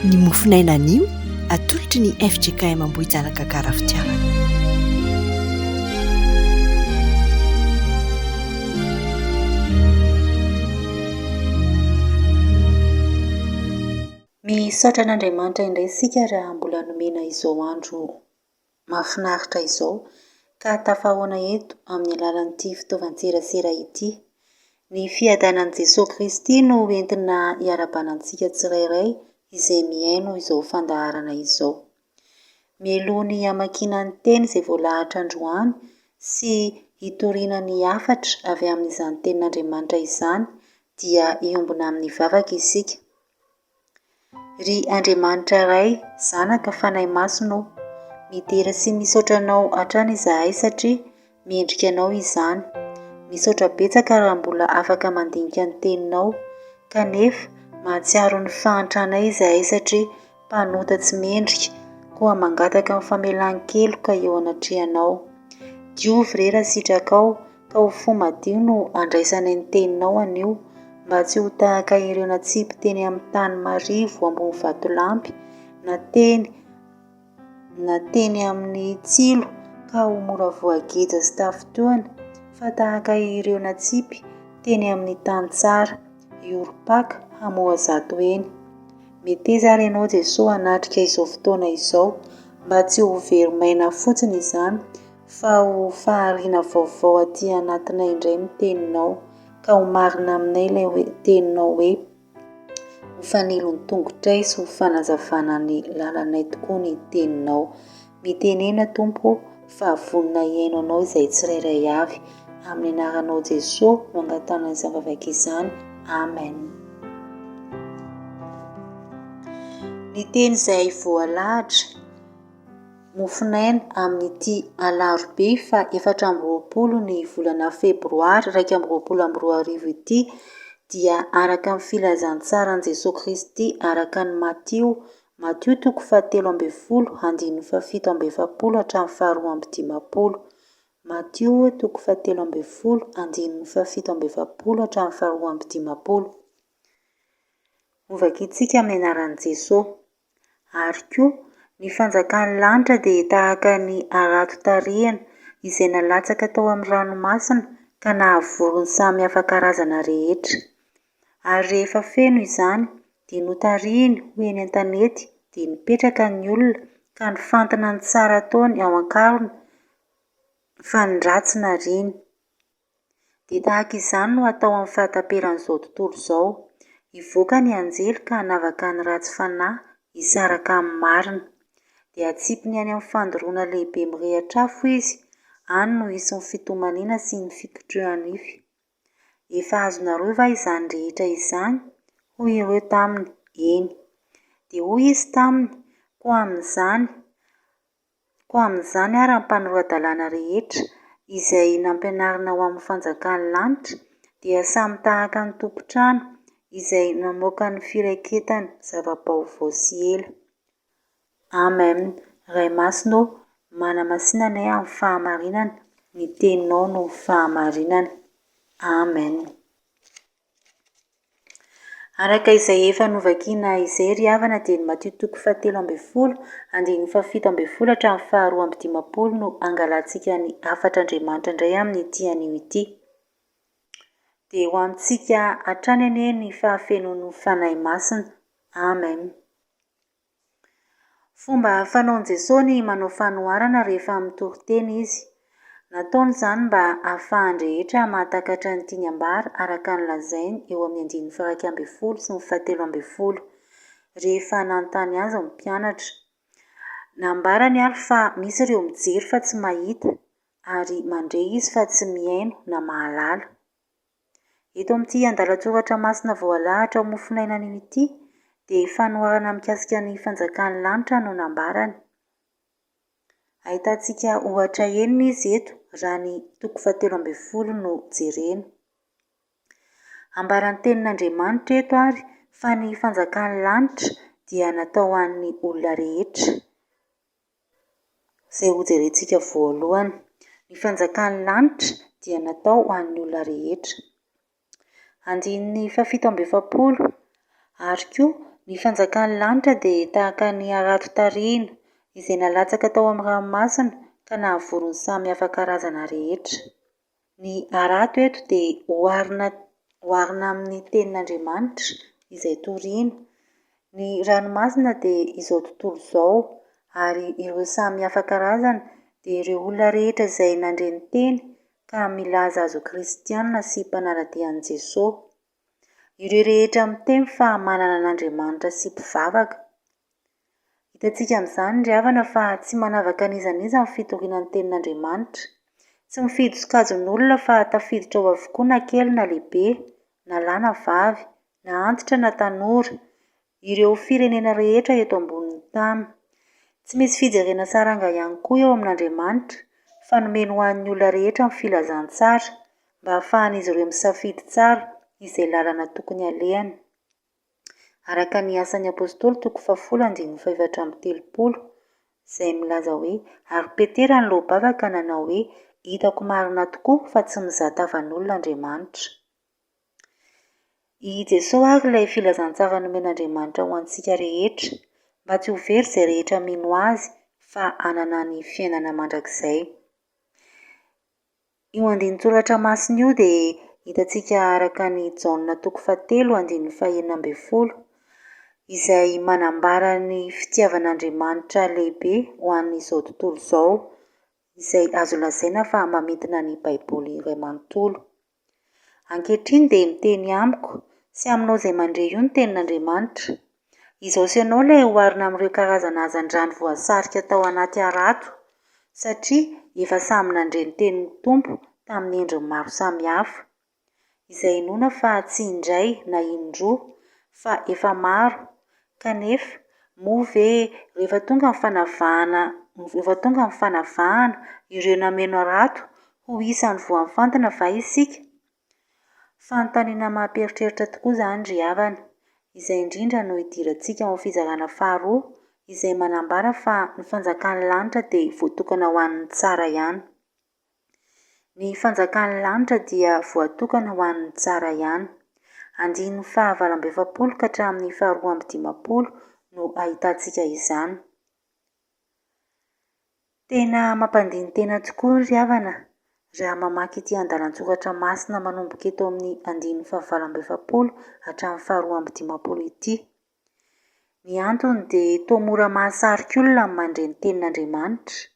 Ny mofonaina anio atolotry ny fjkm Ambohijanaka Gara Fitiavana. Misaotra an'Andriamanitra indray isika raha mbola nomena izao andro mahafinaritra izao ka tafahaona eto amin'ny alalan'ity fitaovan-tserasera ity. Ny fiadanan'i Jesoa Kristy no entina hiarahabana antsika tsirairay izay mihaino izao fandaharana izao. Mialoha ny hamakiana ny teny izay voalahatra androany sy hitoriana ny hafatra avy amin'izany tenin'Andriamanitra izany dia hiombona amin'ny vavaka isika. Ry Andriamanitra Ray, Zanaka, Fanahy Masina ô, midera sy misaotra Anao hatrany izahay satria mendrika Anao izany. Misaotra betsaka raha mbola afaka mandinika ny Teninao, kanefa mahatsiaro ny fahantranay izahay satria mpanota tsy mendrika, koa mangataka ny famelan-keloka eo anatrehanao. Diovy re raha sitrakao ka ho fo madio no handraisanay ny teninao anio, mba tsy ho tahaka ireo natsipy teny amin'ny tany marivo ambony vatolampy, na teny na teny amin'ny tsilo ka ho mora voageja sy tafintohina, fa tahaka ireo natsipy teny amin'ny tany tsara, hiorim-paka hamoa zatoheny. Meteza ary Ianao Jesoa hanatrika izao fotoana izao, mba tsy ho very maina fotsiny izany, Fa ho fahariana vaovao aty anatinay indray ny teninao, ka ho marina aminay ilay hoe teninao hoe, Ho fanilon'ny tongotray sy ho fanazavana ny lalanay tokoa ny teninao. Mitenena Tompo ô, fa vonona hihaino anao izahay tsirairay avy. Amin'ny anaranao Jesoa no angatahana izany vavaka izany. Amen. Ny teny izay voalahatra. Mofonaina amin'ity alarobia faha 24 ny volana febroary 2021 ity dia araka ny filazantsaran'i Jesoa Kristy araka an'i Matio, Matio toko fahatelo ambin'ny folo andininy faha-47 hatramin'ny faha-52. Matio toko fahatelo ambin'ny folo andininy faha-47 hatramin'ny faha-52. Hovakintsika amin'ny anaran'i Jesoa. Ary koa, ny fanjakan'ny lanitra dia tahaka ny harato tarihina izay nalatsaka tao amin'ny ranomasina ka nahavory ny samy hafa karazana rehetra. Ary rehefa feno izany, dia notarihiny ho eny an-tanety, dia nipetraka ny olona ka nifantina ny tsara ataony ao an-karona fa ny ratsy nariany. Dia tahaka izany no hatao amin'ny fahataperan'izao tontolo izao. Hivoaka ny anjely ka hanavaka ny ratsy fanahy hisaraka amin'ny marina. Dia hatsipiny any amin'ny fandoroana lehibe mirehitra afo izy, any no hisy ny fitomaniana sy ny fikotroha-nify. Efa azonareo va izany rehetra izany? Hoy ireo taminy, Eny. Dia hoy izy taminy, Koa amin'izany, Koa amin'izany ary ny mpanora-dalàna rehetra izay nampianarina ho amin'ny fanjakan'ny lanitra dia samy tahaka ny tompon-trano izay namoaka ny firaiketany zava-baovao sy ela. Amen. Ray Masina ô, manamasina anay amin'ny fahamarinana, ny Teninao no fahamarinana. Amen. Araka izay efa novakiana izay ry havana dia ny Matio toko fahatelo ambin'ny folo, andininy fahafito ambin'ny folo hatramin'ny faharoa amby dimampolo no hangalantsika ny hafatr'Andriamanitra indray amin'ity anio ity. Dia ho amintsika hatrany anie ny fahafenoan'ny Fanahy Masina. Amen. Fomba fanaon'i Jesoa ny manao fanoharana rehefa mitory teny Izy. Nataony izany mba hahafahan'ny rehetra mahatakatra ny tiany ambara araka ny lazainy eo amin'ny andininy faha-11 sy ny fahatelo ambin'ny folo, rehefa nanontany Azy ny mpianatra. Nambarany ary fa misy ireo mijery fa tsy mahita, ary mandre izy fa tsy mihaino na mahalala. Eto amin'ity andalan-tsoratra masina voalahatra ho mofonaina anio ity dia fanoharana mikasika ny fanjakan'ny lanitra no nambarany. Ahitantsika ohatra enina izy eto raha ny toko fahatelo ambin'ny folo no jerena. Ambaran'ny tenin'Andriamanitra eto ary fa ny fanjakan'ny lanitra dia natao ho an'ny olona rehetra. Izay hojerentsika voalohany. Ny fanjakan'ny lanitra dia natao ho an'ny olona rehetra. Andininy fahafito amby efapolo. Ary koa, Ny fanjakan'ny lanitra dia tahaka ny harato tarihina, izay nalatsaka tao amin'ny ranomasina ka nahavory ny samy hafa karazana rehetra. Ny harato eto dia oharina oharina amin'ny tenin'Andriamanitra izay torina. Ny ranomasina dia izao tontolo izao ary ireo samy hafa karazana dia ireo olona rehetra izay nandre ny teny ka milaza azy ho kristiana sy mpanara-dia an'i Jesoa. Ireo rehetra miteny fa manana an'Andriamanitra sy mpivavaka. Hitantsika amin'izany ry havana fa tsy manavaka an'iza n'iza ny fitoriana ny tenin'Andriamanitra. Tsy mifidy sokajin'olona fa tafiditra ao avokoa na kely na lehibe, na lahy na vavy, na antitra na tanora, ireo firenena rehetra eto ambonin'ny tany. Tsy misy fijerena saranga ihany koa eo amin'Andriamanitra fa nomeny ho an'ny olona rehetra ny filazantsara mba hahafahan'izy ireo misafidy tsara izay lalana tokony halehany. Araka ny Asan'ny Apostoly toko fahafolo andininy fahefatra amby telopolo izay milaza hoe, Ary Petera niloa-bava ka nanao hoe, Hitako marina tokoa fa tsy mizaha tavan'olona Andriamanitra. I Jesoa ary ilay filazantsara nomen'Andriamanitra ho antsika rehetra, mba tsy ho very izay rehetra mino Azy fa hanana ny fiainana mandrakizay. Io andinin-tsoratra masina io dia hitantsika araka ny Jaona toko fahatelo andininy fahenina ambin'ny folo, izay manambara ny fitiavan'Andriamanitra lehibe ho an'izao tontolo izao, izay azo lazaina fa mamintina ny Baiboly iray manontolo. Ankehitriny dia miteny amiko sy aminao izay mandre io ny tenin'Andriamanitra. Izao sy ianao ilay oharina amin'ireo karazana hazandrano voasarika tao anaty harato, satria efa samy nandre ny tenin'ny Tompo tamin'ny endriny maro samihafa, izay inoana fa tsy indray na indroa fa efa maro, kanefa moa ve rehefa tonga ny fanavahana rehefa tonga ny fanavahana ireo nameno harato ho isan'ny voafantina va isika? Fanontaniana mampieritreritra tokoa izany ry havana. Izay indrindra no hidirantsika ao amin'ny fizarana faharoa izay manambara fa ny fanjakan'ny lanitra dia voatokana ho an'ny tsara ihany. Ny fanjakan'ny lanitra dia voatokana ho an'ny tsara ihany. Andininy faha-48 ka hatramin'ny faha-52 no ahitantsika izany. Tena mampandini-tena tokoa ry havana raha mamaky ity andalan-tsoratra masina manomboka eto amin'ny andininy fahavalo amby efapolo hatramin'ny faharoa amby dimampolo ity. Ny antony dia toa mora mahasarika olona ny mandre ny tenin'Andriamanitra.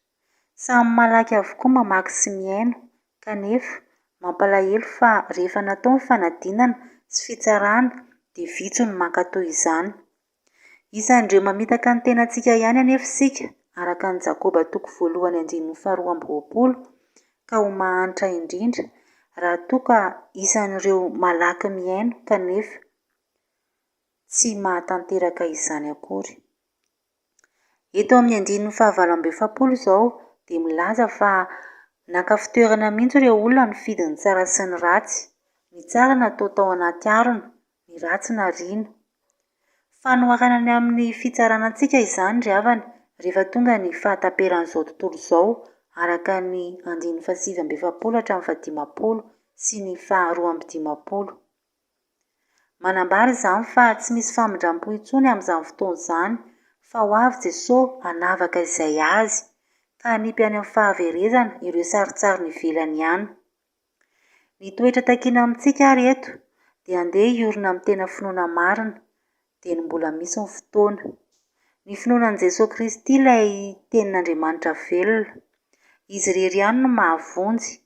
Samy malaky avokoa mamaky sy mihaino, kanefa mampalahelo fa rehefa natao ny fanadinana sy fitsarana dia vitsy no mankatò izany. Isan'ireo mamitaka ny tenantsika ihany anefa isika, araka an'i Jakoba toko voalohany andininy faharoa amby roapolo, ka ho mahantra indrindra raha toa ka isan'ireo malaky mihaino kanefa tsy mahatanteraka izany akory. Eto amin'ny andininy fahavalo amby efapolo izao dia milaza fa naka fitoerana mihitsy ireo olona nifidy ny tsara sy ny ratsy. Ny tsara natao tao anaty harona, ny ratsy nariana. Fanoharana ny amin'ny fitsarana antsika izany ry havana rehefa tonga ny fahataperan'izao tontolo izao araka ny andininy fahasivy amby efapolo hatramin'ny fahadimampolo sy ny faharoa amby dimampolo. Manambara izany fa tsy misy famindram-po intsony amin'izany fotoana izany fa ho avy Jesoa hanavaka izay Azy ka hanipy any amin'ny fahaverezana ireo sarintsariny ivelany ihany. Ny toetra takiana amintsika ary eto dia andeha hiorina amin'ny tena finoana marina dia ny mbola misy ny fotoana. Ny finoana an'i Jesoa Kristy ilay Tenin'Andriamanitra velona. Izy irery ihany no mahavonjy.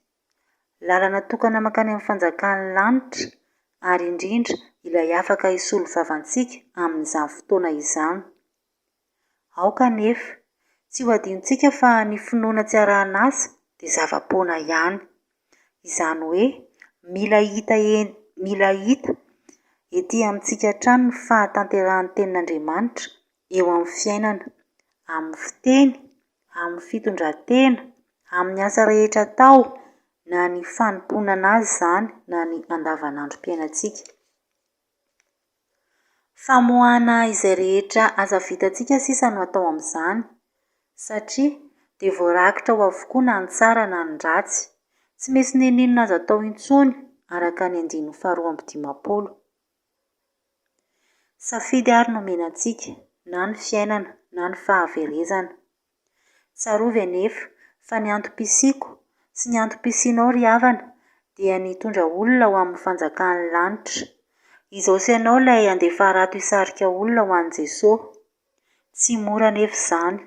Lalana tokana mankany amin'ny fanjakan'ny lanitra ary indrindra ilay afaka hisolo vava antsika amin'izany fotoana izany. Aoka anefa, tsy ho adinontsika fa ny finoana tsy arahan'asa dia zava-poana ihany. Izany hoe mila hita mila hita ety amintsika hatrany ny fahatanterahan'ny tenin'Andriamanitra eo amin'ny fiainana, amin'ny fiteny, amin'ny fitondran-tena, amin'ny asa rehetra atao, na ny fanompoana Azy izany na ny andavanandrom-piainantsika. Famoahana izay rehetra asa vitantsika sisa no atao amin'izany, satria dia voarakitra ao avokoa na ny tsara na ny ratsy. Tsy misy n'inon'inona azo atao intsony, araka ny andininy faharoa amby dimampolo. Safidy ary no omena antsika, na ny fiainana na ny fahaverezana. Tsarovy anefa fa ny antom-pisiako sy ny antom-pisianao ry havana dia ny hitondra olona ho amin'ny fanjakan'ny lanitra. Izao sy ianao ilay handefa harato hisarika olona ho an'i Jesoa. Tsy mora anefa izany,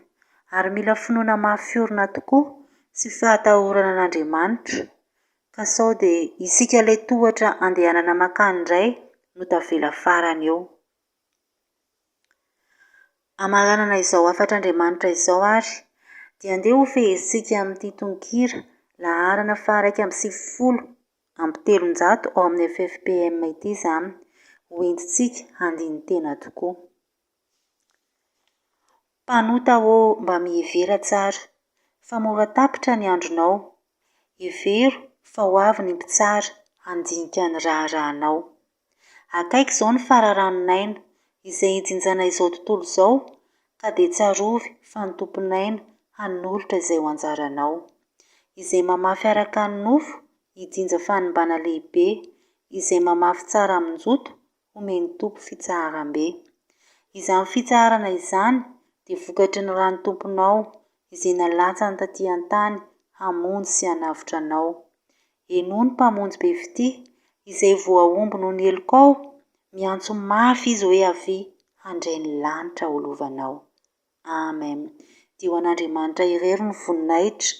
ary mila finoana mafy orina tokoa sy fahatahorana an'Andriamanitra, ka sao dia isika ilay tohatra andehanana mankany indray no tavela farany eo. Hamaranana izao hafatr'Andriamanitra izao ary, dia andeha hofehezintsika amin'ity tononkira laharana faha-391 ao amin'ny ffpm ity izany, ho entintsika handini-tena tokoa. Mpanota ô mba mihevera tsara, fa mora tapitra ny andronao, hevero fa ho avy ny mpitsara handinika ny raharahanao. Akaiky izao ny fararanon'aina, izay hijinjana izao tontolo izao, ka dia tsarovy fa ny Tompon'aina hanolotra izay ho anjaranao. Izay mamafy araka ny nofo, hijinja fanimbana lehibe, izay mamafy tsara amin-joto, homen'ny Tompo fitsaharam-be. Izany fitsaharana izany dia vokatry ny ran'ny Tomponao izay nalatsany taty an-tany hamonjy sy hanavotra anao. Henoy ny Mpamonjy be fitia, izay voahombo noho ny helokao, miantso mafy Izy hoe avia handray ny lanitra ho lovanao. Amen. Dia ho an'Andriamanitra irery ny voninahitra.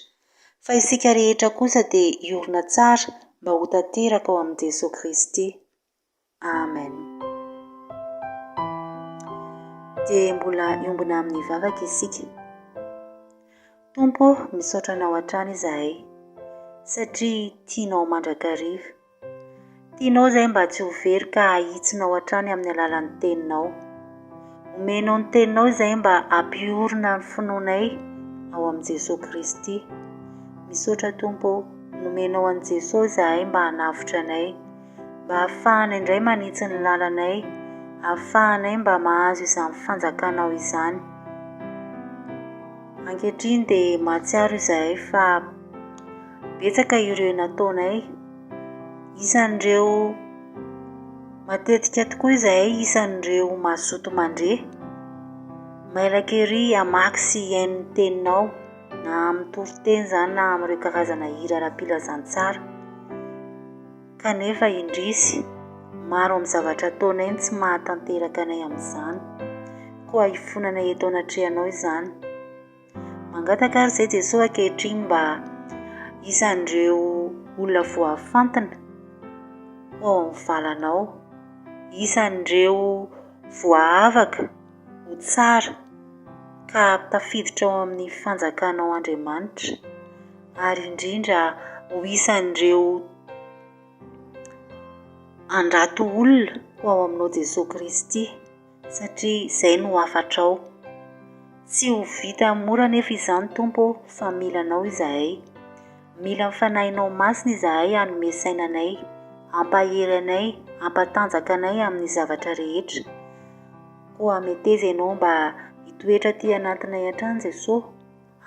Fa isika rehetra kosa dia hiorina tsara mba ho tanteraka ao amin'i Jesoa Kristy. Amen. Dia mbola hiombona amin'ny vavaka isika. Tompo ô, misaotra Anao hatrany izahay, satria tianao mandrakariva. Tianao izahay mba tsy ho very ka hahitsinao hatrany amin'ny alalan'ny Teninao. Omenao ny Teninao izahay mba hampiorina ny finoanay ao amin'i Jesoa Kristy. Misaotra Tompo ô, nomenao an'i Jesoa izahay mba hanavotra anay. Mba hahafahana indray manitsy ny lalanay, hahafahanay mba mahazo izany fanjakanao izany. Ankehitriny dia mahatsiaro izahay fa betsaka ireo nataonay. Isan'ireo matetika tokoa izahay isan'ireo mazoto mandre, mailaka ery hamaky sy hihaino ny teninao, na amin'ny toriteny izany na amin'ireo karazana hira ara-pilazantsara. Kanefa indrisy, maro amin'ny zavatra ataonay no tsy mahatanteraka anay amin'izany. Koa hifonanay eto anatrehanao izany. Mangataka ary izay Jesoa ankehitriny mba isan'ireo olona voafantina ho ao amin'ny valanao, isan'ireo voaavaka ho tsara ka tafiditra ao amin'ny fanjakanao Andriamanitra. ary indrindra ho isan'ireo handrato olona ho ao aminao Jesoa Kristy satria izay no hafatrao. Tsy ho vita mora anefa izany Tompo ô fa mila Anao izahay. Mila ny Fanahinao Masina izahay hanome saina anay, hampahery anay, hampatanjaka anay amin'ny zavatra rehetra. Koa meteza Ianao mba hitoetra aty anatinay hatrany Jesoa.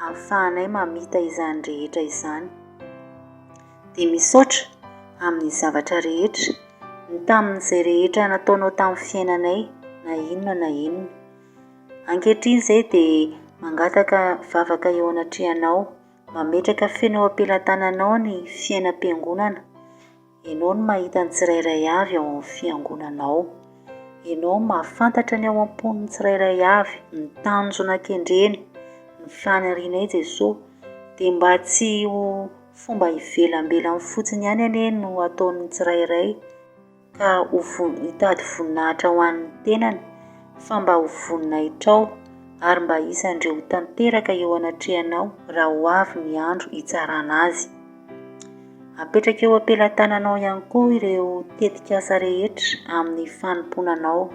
ahafahanay mamita izany rehetra izany. Dia misaotra amin'ny zavatra rehetra, ny tamin'izay rehetra nataonao tamin'ny fiainanay na inona na inona. Ankehitriny izay dia mangataka vavaka eo anatrehanao, mametraka feno eo am-pelatananao ny fiainam-piangonana, Ianao no mahita ny tsirairay avy ao amin'ny fiangonanao. Ianao no mahafantatra ny ao am-pon'ny tsirairay avy, ny tanjona kendreny, ny fanirianay Jesoa. Dia mba tsy ho fomba ivelambelany fotsiny ihany anie no ataon'ny tsirairay. ka ho hitady voninahitra ho an'ny tenany, fa mba ho voninahitrao, ary mba isan'ireo ho tanteraka eo anatrehanao raha ho avy ny andro hitsarana azy. Apetraka eo am-pelatananao ihany koa ireo tetikasa rehetra amin'ny fanompoana anao.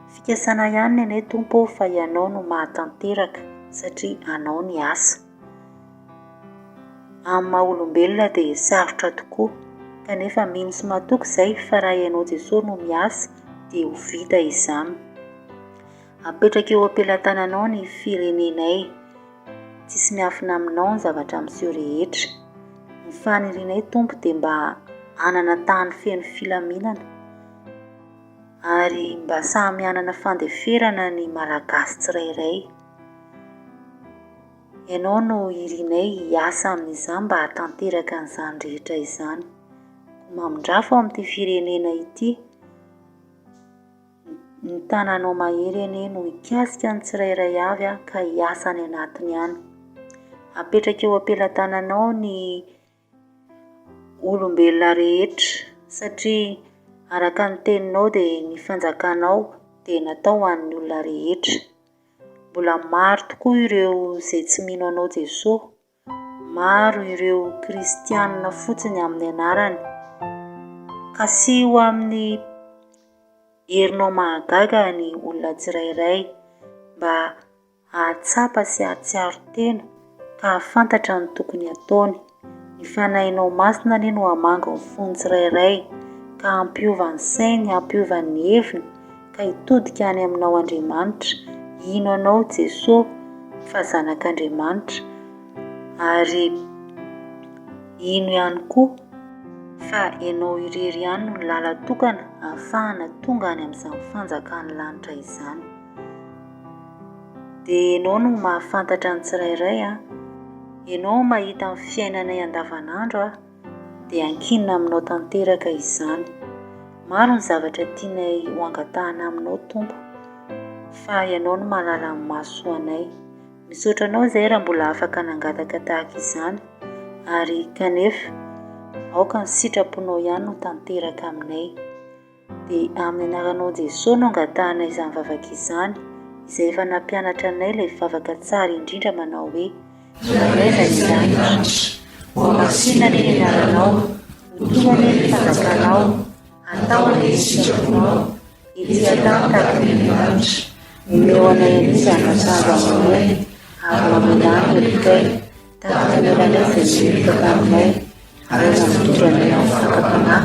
Fikasana ihany ny anay Tompo ô fa Ianao no mahatanteraka satria Anao ny asa. Amin'ny maha olombelona dia sarotra tokoa, kanefa mino sy matoky izay fa raha ianao Jesoa no miasa dia ho vita izany. Apetraka eo am-pelatananao ny firenenay, tsisy miafina aminao ny zavatra miseho rehetra. Ny fanirianay Tompo dia mba hanana tany feno filaminana. Ary mba samy hanana fandeferana ny Malagasy tsirairay. Ianao no irinay hiasa amin'izany mba hahatanteraka an'izany rehetra izany. Koa mamindrafo ao amin'ity firenena ity. Ny tananao mahery anie no hikasika ny tsirairay avy ka hiasa any anatiny any. Apetraka eo am-pelatananao ny olombelona rehetra satria araka ny teninao dia ny fanjakanao dia natao ho an'ny olona rehetra. Mbola maro tokoa ireo izay tsy mino anao Jesoa. Maro ireo kristianina fotsiny amin'ny anarany. Kasiho amin'ny herinao mahagaga ny olona tsirairay mba hahatsapa sy hahatsiaro tena ka hahafantatra ny tokony hataony. Ny Fanahinao Masina anie no hamangy ny fon'ny tsirairay ka hampiova ny sainy, hampiova ny heviny ka hitodika any aminao Andriamanitra, hino anao Jesoa fa zanak'Andriamanitra ary hino ihany koa fa ianao irery ihany no lala-tokana ahafahana tonga any amin'izany fanjakan'ny lanitra izany. Dia ianao no mahafantatra ny tsirairay an! Ianao mahita ny fiainanay andavanandro an! Dia ankinina aminao tanteraka izany. Maro ny zavatra tianay ho angatahana aminao Tompo, fa ianao no mahalala ny mahasoa anay. Misaotra anao izahay raha mbola afaka nangataka tahaka izany, ary kanefa aoka ny sitraponao ihany no tanteraka aminay. Dia amin'ny anaranao Jesoa no angatahana izany vavaka izany, izay efa nampianatra anay ilay vavaka tsara indrindra manao hoe, Rainay izay any an-danitra, hohamasinina anie ny anaranao, ho tonga anie ny fanjakanao, atao anie ny sitraponao, ety an-tany tahaka ny any an-danitra. Omeo anay anio izany masoandro aminay, ary mamelà ny helokay, tahaka ny namelanay izay meloka taminay, ary aza mitondra anay amin'ny fakam-panahy,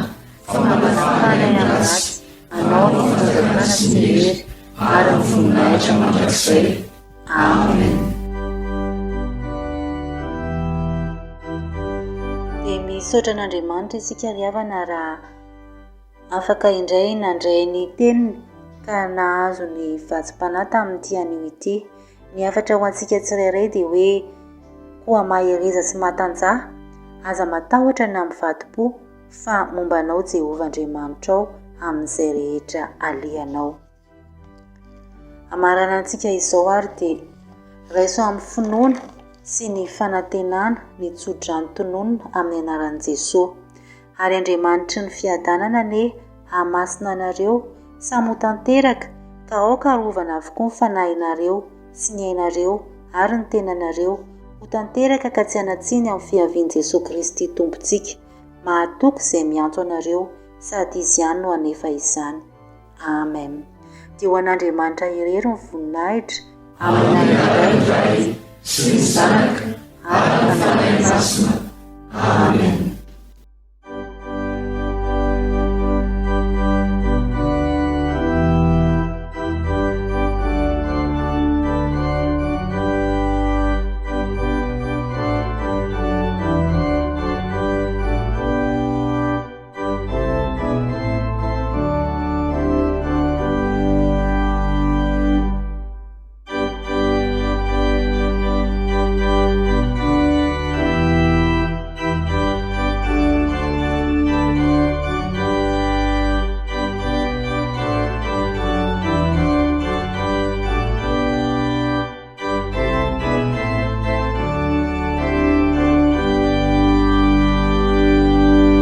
fa manafà anay amin'ny ratsy, Anao ny fanjakana sy ny hery ary ny voninahitra mandrakizay. Amen. Dia misaotra an'Andriamanitra isika ry havana raha afaka indray nandray ny teniny ka nahazo ny vatsim-panahy tamin'ity anio ity. Ny hafatra ho antsika tsirairay dia hoe koa mahereza sy matanjaha, aza matahotra na mivadi-po fa momba anao Jehovah Andriamanitrao amin'izay rehetra alehanao. Amaranantsika izao ary dia raiso amin'ny finoana sy ny fanantenana ny tsodrano tononina amin'ny anaran'i Jesoa. Ary Andriamanitry ny fiadanana anie hahamasina anareo samy ho tanteraka ka aoka harovana avokoa ny fanahinareo sy ny ainareo ary ny tenanareo ho tanteraka ka tsy hanan-tsiny amin'ny fiavian'i Jesoa Kristy Tompontsika. Mahatoky izay miantso anareo sady Izy ihany no hanefa izany. Amen. Dia ho an'Andriamanitra irery ny voninahitra, amin'ny anaran'ny Ray, sy ny Zanaka, ary ny Fanahy Masina. Amen.